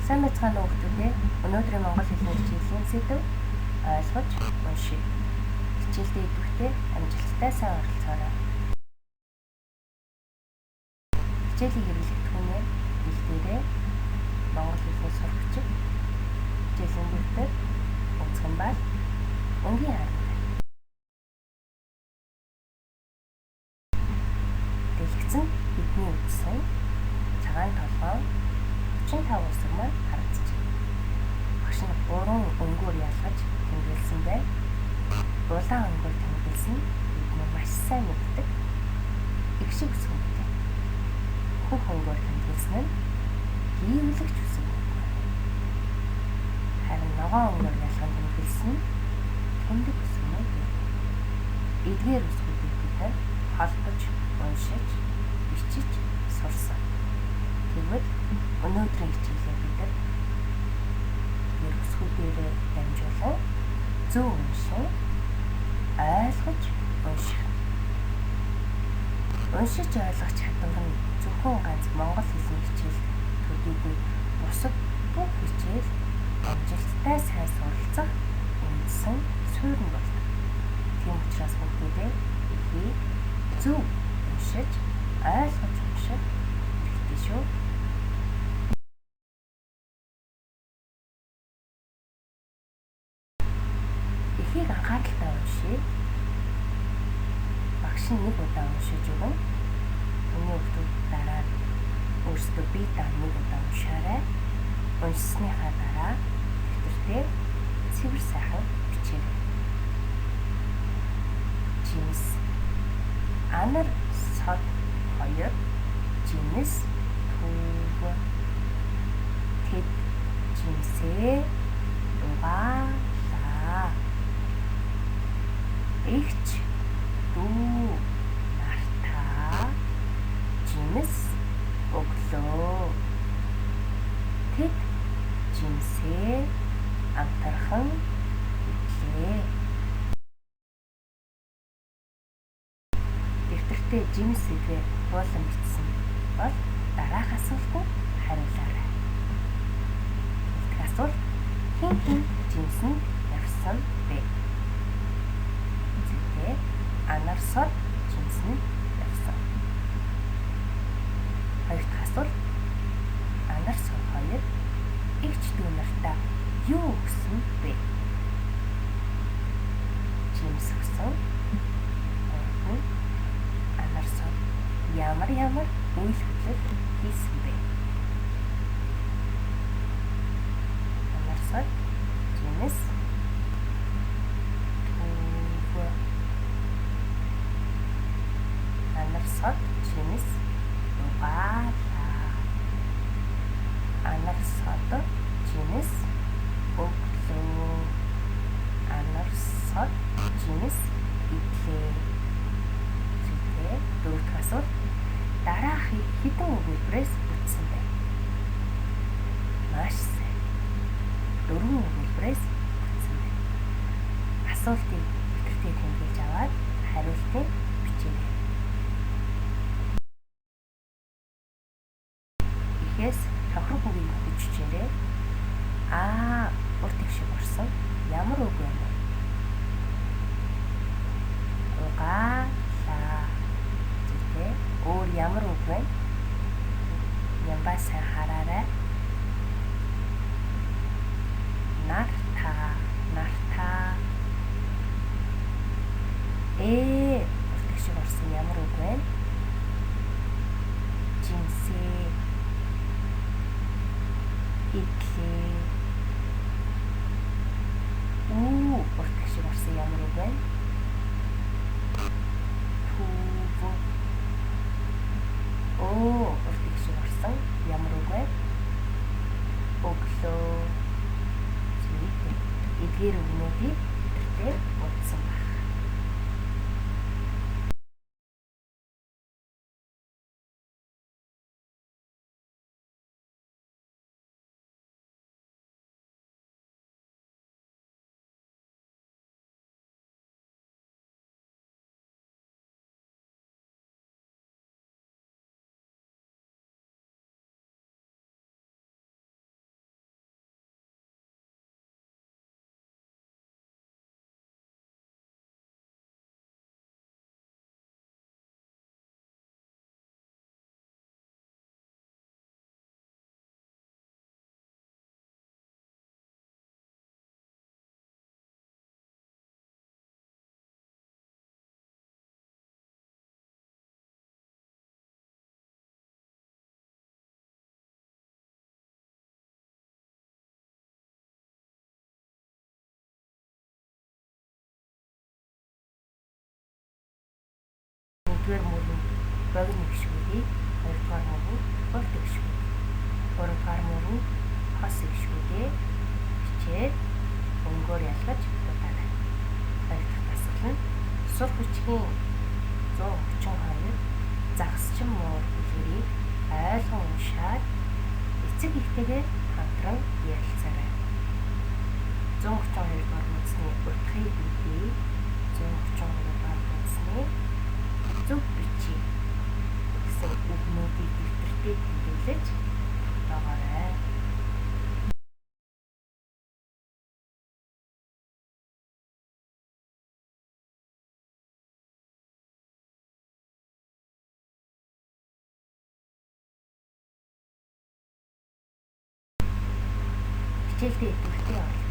Сайн байцгаана уу хүүхдүүдээ. Өнөөдрийн монгол хэлний хичээлийн сэдэв ойлгож уншъя. Хичээлдээ идэвхтэй амжилттай сайн оролцоорой. Хичээлийн хэрэглэгдэхүүнээ хэл дээрээ монгол хэлний сурах бичиг, хичээлийн дэвтэр, өнцгөн бал, өнгийн харанхай. Дэлгэцэнд бидний үзсэн цагаан толгоон 35 үсэг маань харагдчихэв. Багш нь 3 өнгөөр ялгаж тэмдэглэсэн байна. Улаан өнгөөр тэмдэглэсэн нь бидний маш сайн мэддэг их шиг үсэг өнгөтэй. Хөх өнгөөр тэмдэглэсэн нь гийвлэгч үсэг өнгө. Харин ногоон өнгөөр ялган тэмдэглэсэн нь тэмдэг үсэг мөн. Эдгээр үсгүүдийг бид нар холбож, уншиж, бичиж сурсан. Тэгвэл өнөөдрийн хичээлээр бид нар эдгээр үсгүүдээрээ дамжуулан зөв уншин, ойлгож унших. Уншиж ойлгох чадвар нь зөвхөн ганц монгол хэлний хичээл төдийгүй бусад бүх хичээл амжилттай сайн суралцах үндсэн суурь нь болдог. Тийм учраас хүүхдүүдээ эхийг зөв уншиж, ойлгож унших хэрэгтэй шүү. Эхийг анхааралтай уншъя. Багш нь нэг удаа уншиж өгнө. Миний хүүхдүүд дараа нь өөрсдөө бие даан нэг удаа уншаарай. Уншсныхаа дараа дэвтэртээ цэвэр сайхан бичээрэй. Жимс. Анар сод хоёр жимс түүв. Тэд жимсээ угаалаа. Эгч дүү нартаа жимс өглөө. Тэд жимсээ амтархан идлээ. Дэвтэртээ жимс сэдвээ буулан бичсэн бол дараах асуултанд хариулаарай. Нэгдүгээр асуулт: хэн хэн жимсэнд явсан бэ? Зүйтэй, анар сод жимсэнд явсан. Хоёр дахь асуулт: анар сод хоёр эгч дүү нартаа юу өгсөн бэ? Жимс өгсөн. Гуравт нь анар сод ямар ямар үйл хөдлөл хийсэн бэ? Анар сод жимс түүв. Анар сод жимс угаалаа. Анар сод жимс өглөө. Анар сод жимс идлээ. Зүйтэй. Дөрөв дэх асуулт: дараах хэдэн өгүүлбэрээс бүтсэн бэ? Маш сайн. 4 өгүүлбэрээс бүтсэн байна. Асуултыг дэвтэртээ тэмдэглэж аваад хариултыг бичээрэй. Эхээс тохирох үгийг хүчээрэй. Аа, урт их шиг орсон. Ямар үг вэ? Угаалаа. Зүйтэй. Өөр ямар үг вэ? Нямбай сайн хараарай. Нартаа, нартаа. Ээ, урт их шиг орсон ямар үг вэ? Жимсээ. Идлээ. Үү, урт их шиг орсон ямар үг вэ? Түүв. Оо, урт их шиг орсон ямар үг вэ? Өглөө. Зүйтэй. Эдгээр үгнүүдийг дэвтэртээ утсан баг. Нэгдүгээр мөр нь богино эгшгүүдийг, хоёрдугаар мөр нь урт эгшгүүд, гуравдугаар мөр нь хос эгшгүүдээ бичээд өнгөөр ялгаж дуудаарай. Хоёр дахь дасгал нь сур хүчгийн 132 загасчин муур үлгэрийг ойлгон уншаад эцэг эхтэйгээ хамтран ярилцаарай. 132 дугаар хуудасны утгыг мэдээ. 133 дугаар хуудасны зөв бичиж гэсэн үгнүүдийг дэвтэртээ тэмдэглэж тогтоогоорой. Хичээлдээ идэвхтэй оролцоорой.